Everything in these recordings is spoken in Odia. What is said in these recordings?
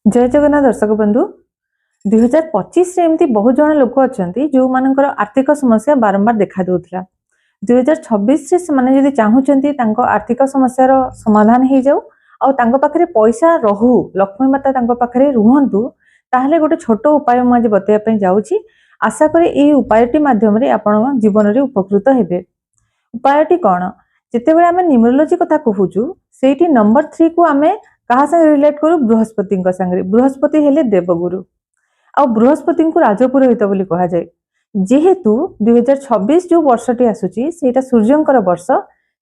ଜୟ ଜଗନ୍ନାଥ ଦର୍ଶକ ବନ୍ଧୁ। 2025ରେ ଏମିତି ବହୁତ ଜଣ ଲୋକ ଅଛନ୍ତି, ଯେଉଁମାନଙ୍କର ଆର୍ଥିକ ସମସ୍ୟା ବାରମ୍ବାର ଦେଖା ଦେଉଥିଲା। 2026ରେ ସେମାନେ ଯଦି ଚାହୁଁଛନ୍ତି ତାଙ୍କ ଆର୍ଥିକ ସମସ୍ୟାର ସମାଧାନ ହେଇଯାଉ ଆଉ ତାଙ୍କ ପାଖରେ ପଇସା ରହୁ, ଲକ୍ଷ୍ମୀ ମାତା ତାଙ୍କ ପାଖରେ ରୁହନ୍ତୁ, ତାହେଲେ ଗୋଟେ ଛୋଟ ଉପାୟ ମୁଁ ଆଜି ବତେଇବା ପାଇଁ ଯାଉଛି। ଆଶା କରେ ଏଇ ଉପାୟଟି ମାଧ୍ୟମରେ ଆପଣ ଜୀବନରେ ଉପକୃତ ହେବେ। ଉପାୟଟି କ'ଣ? ଯେତେବେଳେ ଆମେ ନ୍ୟୁମରୋଲୋଜି କଥା କହୁଛୁ, ସେଇଠି ନମ୍ବର 3କୁ ଆମେ କାହା ସାଙ୍ଗେ ରିଲେଟ୍ କରୁ? ବୃହସ୍ପତିଙ୍କ ସାଙ୍ଗରେ। ବୃହସ୍ପତି ହେଲେ ଦେବଗୁରୁ ଆଉ ବୃହସ୍ପତିଙ୍କୁ ରାଜପୁରୋହିତ ବୋଲି କୁହାଯାଏ। ଯେହେତୁ 2026 ଯୋଉ ବର୍ଷଟି ଆସୁଛି, ସେଇଟା ସୂର୍ଯ୍ୟଙ୍କର ବର୍ଷ,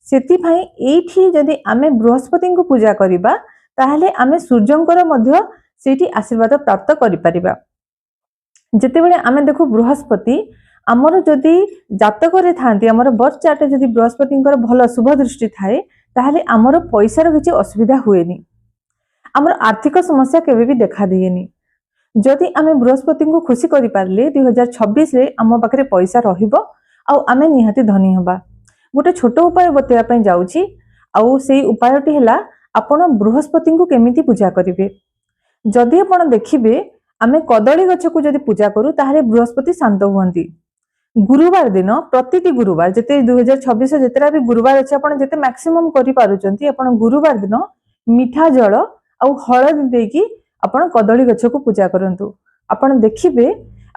ସେଥିପାଇଁ ଏଇଠି ଯଦି ଆମେ ବୃହସ୍ପତିଙ୍କୁ ପୂଜା କରିବା, ତାହେଲେ ଆମେ ସୂର୍ଯ୍ୟଙ୍କର ମଧ୍ୟ ସେଇଠି ଆଶୀର୍ବାଦ ପ୍ରାପ୍ତ କରିପାରିବା। ଯେତେବେଳେ ଆମେ ଦେଖୁ, ବୃହସ୍ପତି ଆମର ଯଦି ଜାତକରେ ଥାନ୍ତି, ଆମର ବର୍ଥ ଚାର୍ଟରେ ଯଦି ବୃହସ୍ପତିଙ୍କର ଭଲ ଶୁଭ ଦୃଷ୍ଟି ଥାଏ, ତାହେଲେ ଆମର ପଇସାର କିଛି ଅସୁବିଧା ହୁଏନି, ଆମର ଆର୍ଥିକ ସମସ୍ୟା କେବେ ବି ଦେଖା ଦିଏନି। ଯଦି ଆମେ ବୃହସ୍ପତିଙ୍କୁ ଖୁସି କରିପାରିଲେ, 2026ରେ ଆମ ପାଖରେ ପଇସା ରହିବ ଆଉ ଆମେ ନିହାତି ଧନୀ ହେବା। ଗୋଟେ ଛୋଟ ଉପାୟ ବତେଇବା ପାଇଁ ଯାଉଛି ଆଉ ସେଇ ଉପାୟଟି ହେଲା, ଆପଣ ବୃହସ୍ପତିଙ୍କୁ କେମିତି ପୂଜା କରିବେ। ଯଦି ଆପଣ ଦେଖିବେ, ଆମେ କଦଳୀ ଗଛକୁ ଯଦି ପୂଜା କରୁ, ତାହେଲେ ବୃହସ୍ପତି ଶାନ୍ତ ହୁଅନ୍ତି। ଗୁରୁବାର ଦିନ, ପ୍ରତିଟି ଗୁରୁବାର, ଯେତେ 2026 ଯେତେଟା ବି ଗୁରୁବାର ଅଛି, ଆପଣ ଯେତେ ମ୍ୟାକ୍ସିମମ୍ କରିପାରୁଛନ୍ତି, ଆପଣ ଗୁରୁବାର ଦିନ ମିଠା ଜଳ ଆଉ ହଳଦୀ ଦେଇକି ଆପଣ କଦଳୀ ଗଛକୁ ପୂଜା କରନ୍ତୁ। ଆପଣ ଦେଖିବେ,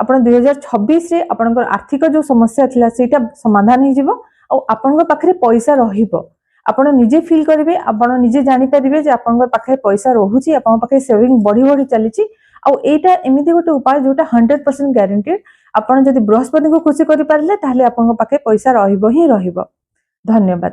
ଆପଣ 2026ରେ ଆପଣଙ୍କର ଆର୍ଥିକ ଯୋଉ ସମସ୍ୟା ଥିଲା, ସେଇଟା ସମାଧାନ ହେଇଯିବ ଆଉ ଆପଣଙ୍କ ପାଖରେ ପଇସା ରହିବ। ଆପଣ ନିଜେ ଫିଲ୍ କରିବେ, ଆପଣ ନିଜେ ଜାଣିପାରିବେ ଯେ ଆପଣଙ୍କ ପାଖରେ ପଇସା ରହୁଛି, ଆପଣଙ୍କ ପାଖରେ ସେଭିଂ ବଢି ବଢି ଚାଲିଛି। ଆଉ ଏଇଟା ଏମିତି ଗୋଟେ ଉପାୟ ଯୋଉଟା 100% ଗ୍ୟାରେଣ୍ଟିଡ। ଆପଣ ଯଦି ବୃହସ୍ପତିଙ୍କୁ ଖୁସି କରିପାରିଲେ, ତାହେଲେ ଆପଣଙ୍କ ପାଖରେ ପଇସା ରହିବ ହିଁ ରହିବ। ଧନ୍ୟବାଦ।